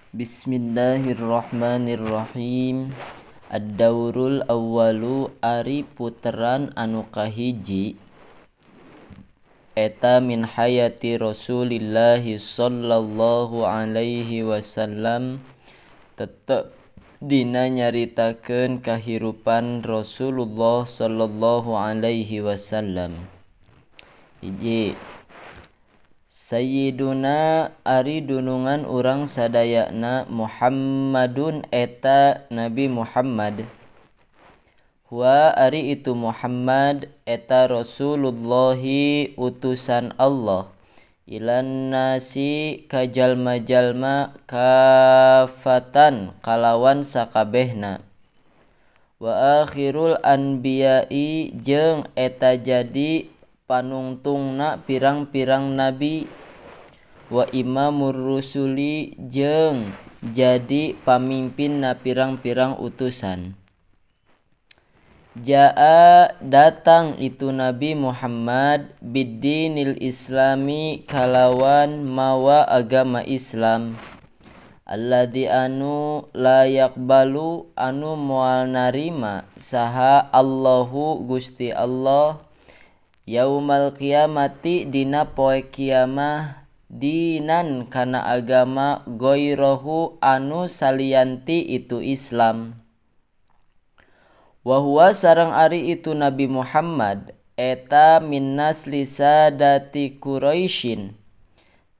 Bismillahirrahmanirrahim. Ad-daurul awwalu ari puteran anu kahiji eta min hayati Rasulillah sallallahu alaihi wasallam, tetep dina nyaritakeun kahirupan Rasulullah sallallahu alaihi wasallam. Hiji, Sayyiduna ari dunungan urang sadayana Muhammadun eta Nabi Muhammad. Huwa ari itu Muhammad eta Rasulullahi utusan Allah ilan nasi ka jalma-jalma kafatan kalawan sakabehna. Wa akhirul anbiya'i jeung eta jadi panungtungna pirang-pirang nabi. Wa imamur rusuli jeung jadi pamimpinna pirang-pirang utusan. Jaa datang itu Nabi Muhammad biddinil islami kalawan mawa agama Islam. Alladzi anu la yaqbalu anu moal narima saha Allahu Gusti Allah yaumal qiyamati dina poe kiamah dinan kana agama goirohu anu salianti itu Islam. Wa huwa sareng ari itu Nabi Muhammad eta min nasli sadati Quraisyin,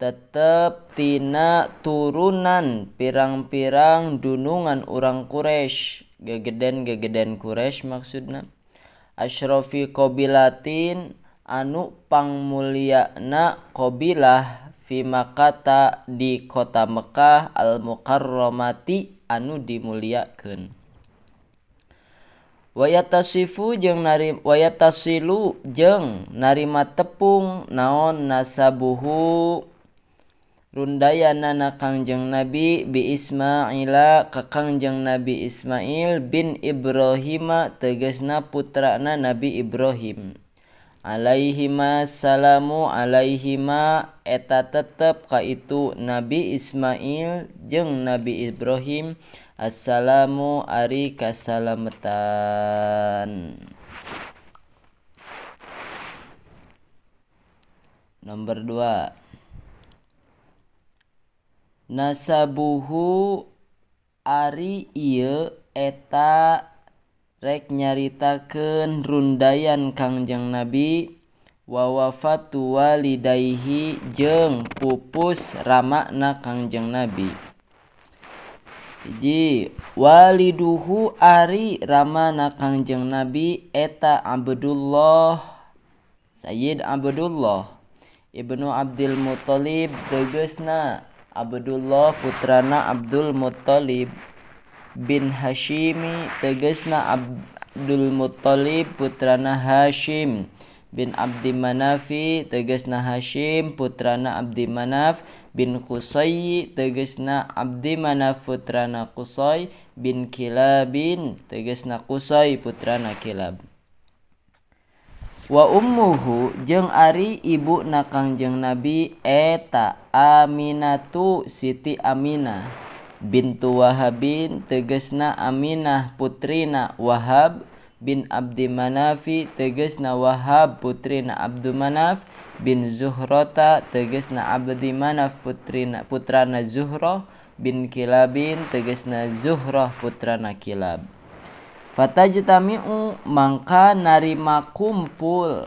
tetep tina turunan pirang-pirang dunungan urang Quraisy, gegeden-gegeden Quraisy maksudna. Asyrafi qabilatin anu pangmulyana qabilah fi Makkah di kota Mekah al mukarramati anu dimuliakeun. Wayatasifu jeung nari wayatasilu jeung narima tepung naon nasabuhu rundayana Kangjeng Nabi bi Ismaila ka Kangjeng Nabi Ismail bin Ibrahima tegasna putrana Nabi Ibrahim. Alaihima salamu alaihima eta tetep ka itu Nabi Ismail jeung Nabi Ibrahim assalamu ari kasalametan. Nomor 2, nasabuhu ari ieu eta rek nyaritakeun rundayan Kangjeng Nabi wa wafatu walidayhi jeung pupus ramana Kangjeng Nabi. Hiji, waliduhu ari ramana Kangjeng Nabi eta Abdullah Sayyid Abdullah ibnu Abdul Muttalib tegasna Abdullah putrana Abdul Muttalib bin Hashimi tegasna Abdul Muttalib putrana Hashim bin Abdi Manafi tegasna Hashim putrana Abdi Manaf bin Qusay tegasna Abdi Manaf putrana Qusay bin Kilabin tegasna Qusay putrana Kilab. Wa ummuhu jeung ari ibuna Kangjeng Nabi eta Aminatu Siti Aminah bintu Wahabin tegasna Aminah putrina Wahab bin Abdi Manafi tegasna Wahab putrina Abdu Manaf bin Zuhrata tegasna Abdi Manaf putrina putrana Zuhrah bin Kilabin tegasna Zuhrah putrana Kilab. Fatajtami'u mangka narima kumpul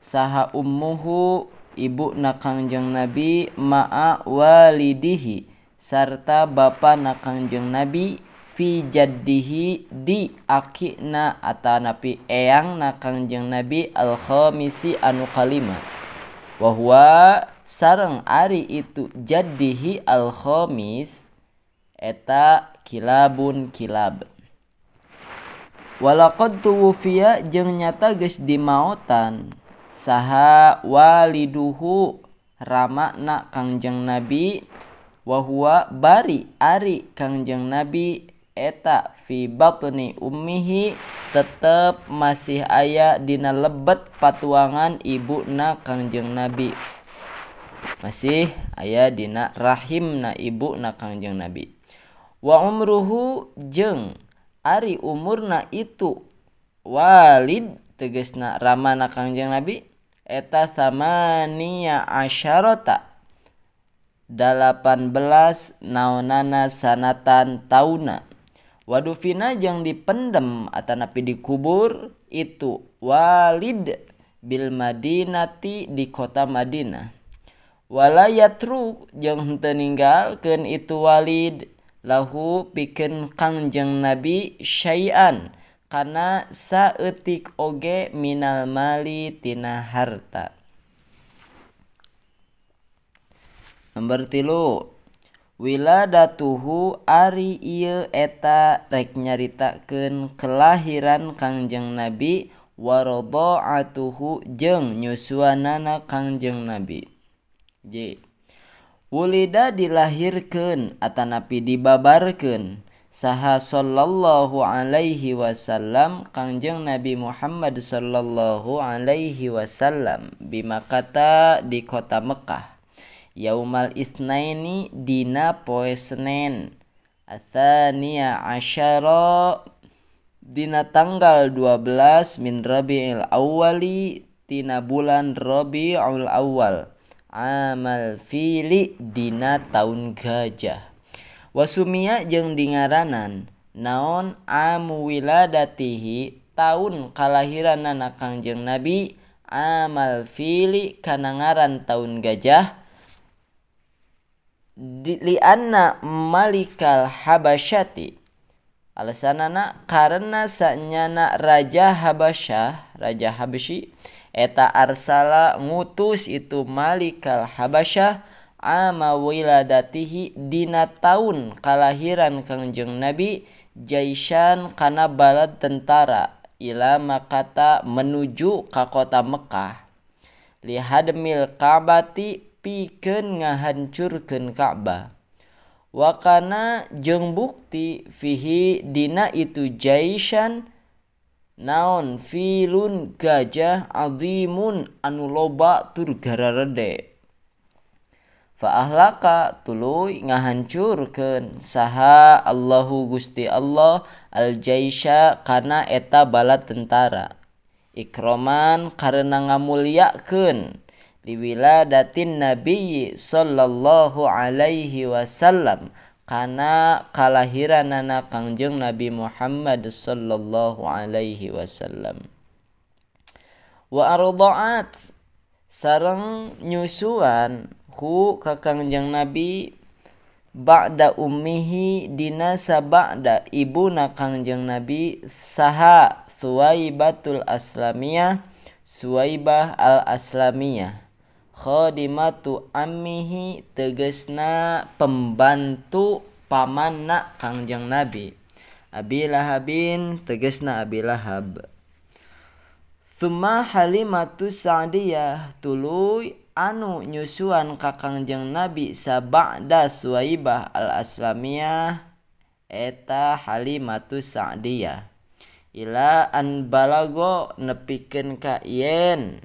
saha ummuhu ibuna Kangjeng Nabi ma'a walidihi sarta bapana Kangjeng Nabi fi jaddihi di akina atanapi eyangna Kangjeng Nabi al-khamisi anu kalima. Wa huwa sareng ari itu jaddihi al-khamis eta kilabun kilab. Walaqad tuwfiya jeung nyata geus dimaotan saha waliduhu ramana Kangjeng Nabi wa huwa bari ari Kangjeng Nabi eta fi batni ummihi tetep masih aya dina lebet patuangan ibuna Kangjeng Nabi, masih aya dina rahimna ibuna Kangjeng Nabi. Wa umruhu jeung ari umurna itu Walid tegasna ramana Kangjeng Nabi eta thamaniya asyarata 18 naonana sanatan tauna. Wadufina jeung dipendem atanapi dikubur itu Walid bil Madinati di kota Madinah. Wala yatru jeung henteu ninggalkeun itu Walid lahu pikeun Kangjeng Nabi syai'an kana saeutik oge minal mali tina harta. Nomor 3, wiladatuhu ari ieu eta rek nyaritakeun kelahiran Kangjeng Nabi wa radha'atuhu jeung nyusuanana Kangjeng Nabi. J. Wulida dilahirkeun atanapi dibabarkeun saha sallallahu alaihi wasallam Kangjeng Nabi Muhammad sallallahu alaihi wasallam bimakata di kota Mekah yaumal itsnaini dina poe Senen atsaniya asyara dina tanggal 12 min Rabiul Awwali tina bulan Rabiul Awwal amal fili dina taun gajah. Wasumia jeung dingaranan naon amu wiladatihi taun kalahiranana Kangjeng Nabi amal fili kana ngaran taun gajah lianna malikal habasyati alasanana karena sanyana raja Habasyah raja Habsyi eta arsala ngutus itu malikal Habasyah ama wiladatihi dina taun kalahiran Kangjeng Nabi jaisyan kana balad tentara ila makata menuju ka kota Mekah lihadmil Ka'bati pikeun ngahancurkeun Ka'bah. Wakana jeung bukti fihi dina itu jaisyan naon filun gajah azimun anu loba tur gararede. Fa ahlaka tuluy ngahancurkeun saha Allahu Gusti Allah al jaisya kana eta bala tentara ikroman karena ngamuliakeun liwiladatin nabiyyi sallallahu alaihi wasallam kana kalahiranana Kangjeng Nabi Muhammad sallallahu alaihi wasallam. Wa arda'at sareng nyusuan hu ka Kangjeng Nabi ba'da ummihi dina saba'da ibuna Kangjeng Nabi saha Suwaibatul Aslamiyah Suwaibah al-Aslamiyah khadimatu ammihi tegesna pembantu pamanna Kangjeng Nabi Abi Lahabin tegesna Abi Lahab. Tsumma Halimatu Sa'diyah tuluy anu nyusuan ka Kangjeng Nabi saba'da Suwaibah al-Aslamiyah eta Halimatu Sa'diyah ila an balago nepikeun ka yen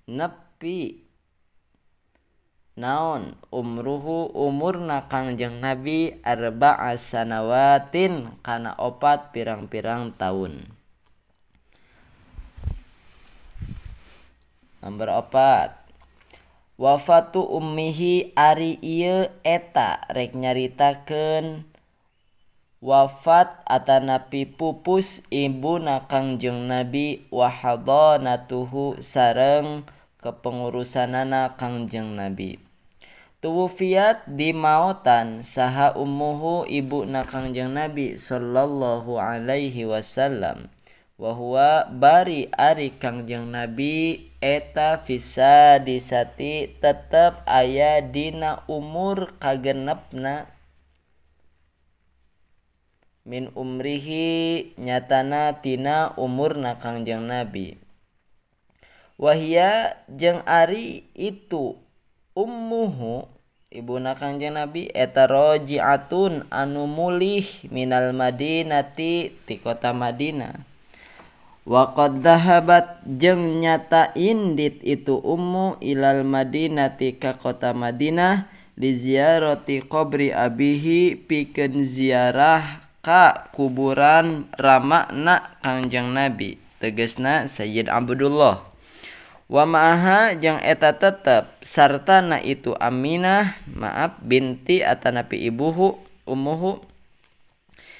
nepi naon umruhu umurna Kangjeng Nabi arba'a sanawatin kana opat pirang-pirang taun. Nomor 4, wafatu ummihi ari ieu eta rek nyaritakeun wafat atanapi pupus ibuna Kangjeng Nabi wa hadanatuhu sareng kepengurusanana Kangjeng Nabi. Tuwfiat dimaotan saha ummuhu ibuna Kangjeng Nabi sallallahu alaihi wasallam wa huwa bari ari Kangjeng Nabi eta fisadisati tetep aya dina umur kagenepna min umrihi nyatana tina umurna Kangjeng Nabi. Wahia jeung ari itu ummuhu ibuna Kangjeng Nabi eta roji'atun anu mulih minal Madinati ti kota Madinah. Wa qad dhahabat jeung nyata indit itu ummu ilal Madinati ka kota Madinah Li ziarati qabri abihi pikeun ziarah ka kuburan ramana Kangjeng Nabi tegasna Sayyid Abdullah. Wa ma'aha jeung eta tetep sartana itu Aminah maaf binti atanapi ibuhu ummuhu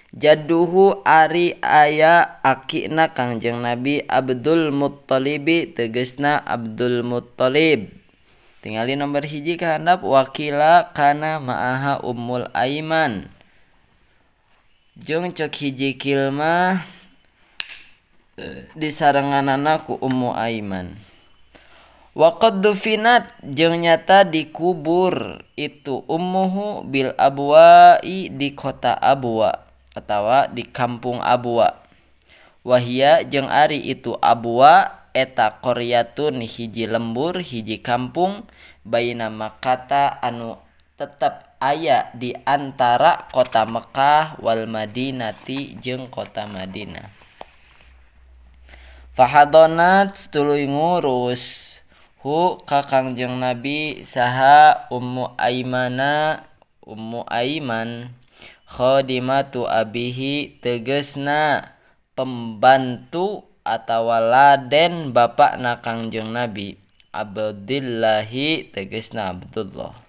jadduhu ari aya akina Kangjeng Nabi Abdul Muttalibi tegasna Abdul Muttalib. Tingali nomor hiji ka handap wakila kana ma'aha Ummul Aiman. Jeung cek hiji kilmah disarenganana ku Ummu Aiman. Wa qad dufinat jeung nyata dikubur itu ummuhu bil abwa'i di kota Abwa atawa di kampung Abwa. Wahia jeung ari itu Abwa eta qaryatun hiji lembur hiji kampung baina Makkah anu tetep aya di antara kota Mekah wal Madinati jeung kota Madinah. Fahadonat tuluy ngurus hu ka Kangjeng Nabi saha Ummu Aimana Ummu Aiman khadimatu abihi tegesna pembantu atawa laden bapakna Kangjeng Nabi Abdillahi tegesna Abdullah.